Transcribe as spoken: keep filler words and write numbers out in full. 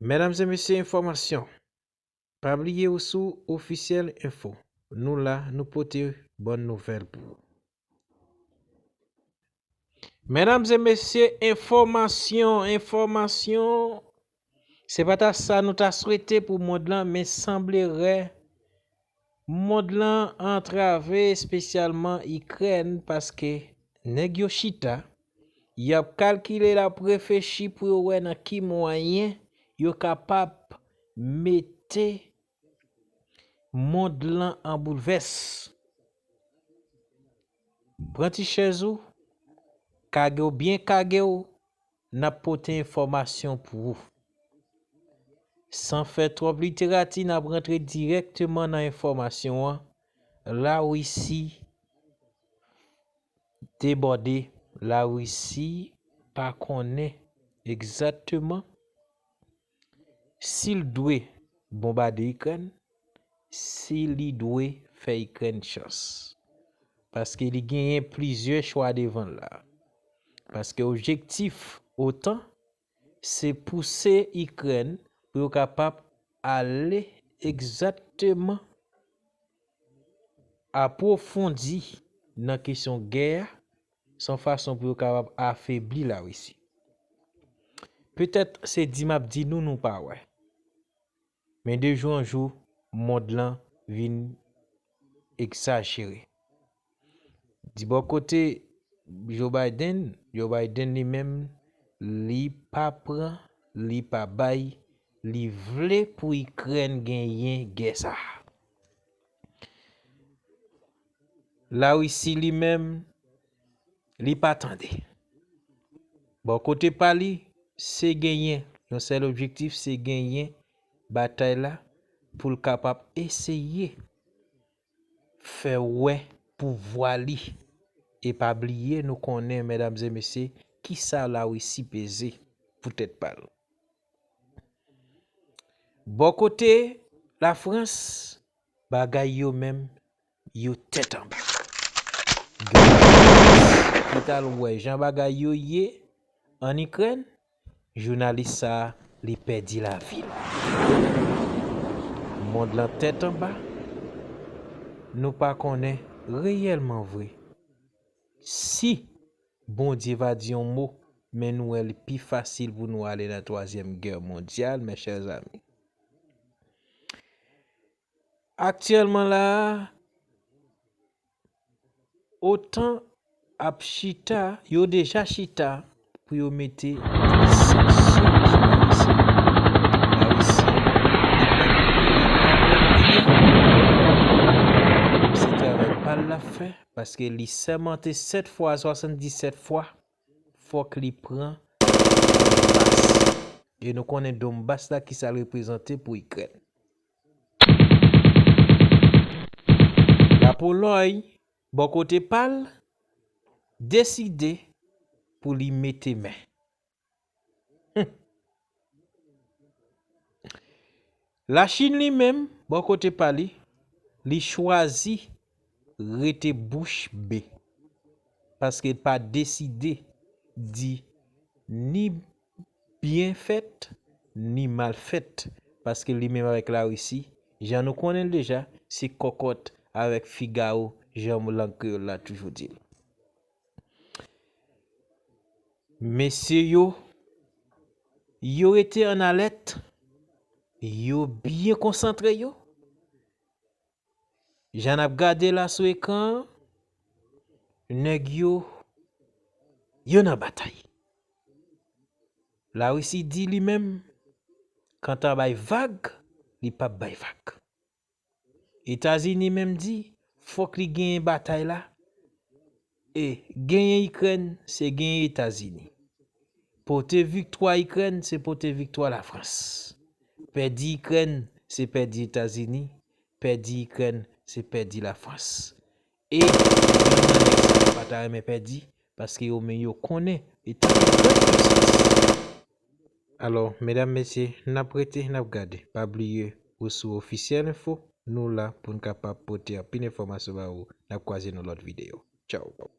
Medam e mesye, enfòmasyon. Pa bliye ou sou Ofisyèl Enfo. Nou la, nou pote bòn nouvèl pou ou. Medam e mesye, enfòmasyon, enfòmasyon. Se pa ta sa nou ta swete pou mond lan, men sanblere mond lan antrave, espesyalman Ikrèn, paske nèg yo chita, y ap kalkile, y ap reflechi pou yo wè nan ki mwayen yo kapab mete mond lan an boulvès. Pran ti chèz ou, kage w byen kage w, n ap pote enfòmasyon pou ou. San fè twòp literati, n ap rantre dirèkteman nan enfòmasyon an. Larisi debòde, Larisi pa konnen egzakteman si l dwe bonbade Ikrèn, si li dwe fè Ikrèn chans. Paske li genyen plizyè chwa devan l la. Paske objektif OTAN, se pouse Ikrèn pou yo kapab ale egzakteman apwofondi nan kesyon gè a, se yon fason pou yo kapab afebli Larisi. Petèt se di m ap di nou, nou pa wè. Men de jou an jou, mond lan vin egzajere. Di bò kote Joe Biden, Joe Biden li menm, li pa pran, li pa bay, li vle pou Ikrèn genyen gè sa a. Larisi li menm, li pa tande. Bò kote pa li, se genyen. Yon sèl objektif, se genyen batay la pou l kapab eseye fè wè pouvwa li. E pa bliye, nou konnen, medam e mesye, kisa Larisi peze pou tèt pa l. Bò kote Lafrans, bagay yo menm, yo tèt anba. Gen jounalis ki t al wè jan bagay yo ye ann Ikrèn, jounalis sa a, li pèdi lavi l. Mond lan tèt anba, nou pa konnen reyèlman vre si Bondye va di yon mo, men nou wè li pi fasil pou nou ale nan twazyèm gè mondyal, mes chers amis. Aktyèlman la a, OTAN ap chita, yo deja chita pou yo mete sanksyon sou Larisi. Larisi, li pa pran pye. Se travay pa l l ap fè, paske li sèmante sèt fwa, swasanndisèt fwa, fòk li pran Donbas. E nou konnen Donbas la, kisa l reprezante pou Ikrèn. Lapolòy, bò kote pa l, deside pou li mete men. Hum. Lachin li menm, bò kote pa li, li chwazi rete bouch be, paske l pa deside di ni byen fèt, ni mal fèt, paske li menm avèk Larisi, jan nou konnen l deja, se kòkòt avèk figawo, jan lang kreyòl la toujou di l. Mesye yo, yo rete ann alèt, yo byen konsantre yo. Jan n ap gade la sou ekran an, nèg yo, yo nan batay. Larisi di li menm, kanta bay vag, li p ap bay vag. Etazini menm di, fòk li genyen batay la. E genyen Ikrèn, se genyen Etazini. Pote viktwa Ikrèn, se pote viktwa Lafrans. Pèdi Ikrèn, se pèdi Etazini. Pèdi Ikrèn, se pèdi Lafrans. E, menm nan nèg sa yo pa ta renmen pèdi, paske yo menm yo konnen, Etazini gran pwisans. Alò, medam, mesye, n ap rete, n ap gade. Pa bliye, ou sou Ofisyèl Enfo, nou la pou n kapab pote anpil enfòmasyon ba ou. N ap kwaze nan lòt videyo. Tchaw.